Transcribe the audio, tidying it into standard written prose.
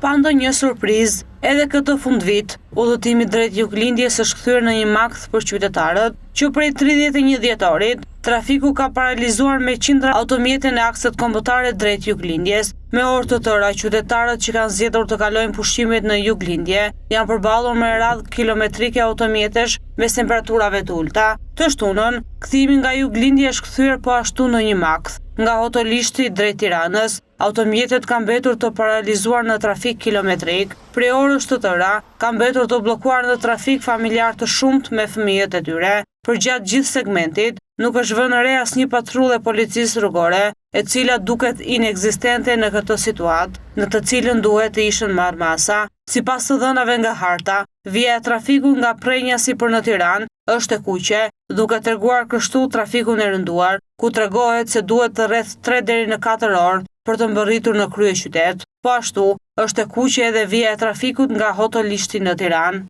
Pa ndonjë surprizë, edhe këtë fundvit, udhëtimi drejt juglindjes është kthyer në një makth për qytetarët. Që prej 31 dhjetorit, trafiku ka paralizuar me qindra automjete në akset kombëtare drejt juglindjes. Me orë të tëra, qytetarët që kanë zgjedhur të kalojnë pushimet në juglindje, janë përballur me radhë kilometrike automjetesh mes temperaturave të ulëta. Të shtunën, kthimi nga juglindja është kthyer po ashtu në një makth, nga Hotolishti drejt Tiranës. Automjetet kanë mbetur të paralizuar në trafik kilometrik. Prej orësh të tëra, kanë mbetur të bllokuar në trafik familjarë të shumtë me fëmijët e tyre. Përgjatë gjithë segmentit, nuk është vënë re asnjë patrullë e policisë rrugore, e cila duket inekzistente në këtë situatë, në të cilën duhet të ishin marrë masa. Sipas të dhënave nga harta, vija e trafikut nga Prrenjasi për në Tiranë është e kuqe, duke treguar kështu trafikun e rënduar, ku tregohet se duhet rreth 3 deri në 4 orë për të mbërritur në kryeqytet. Po ashtu, është e kuqe edhe vija e trafikut nga Hotolishti në Tiranë.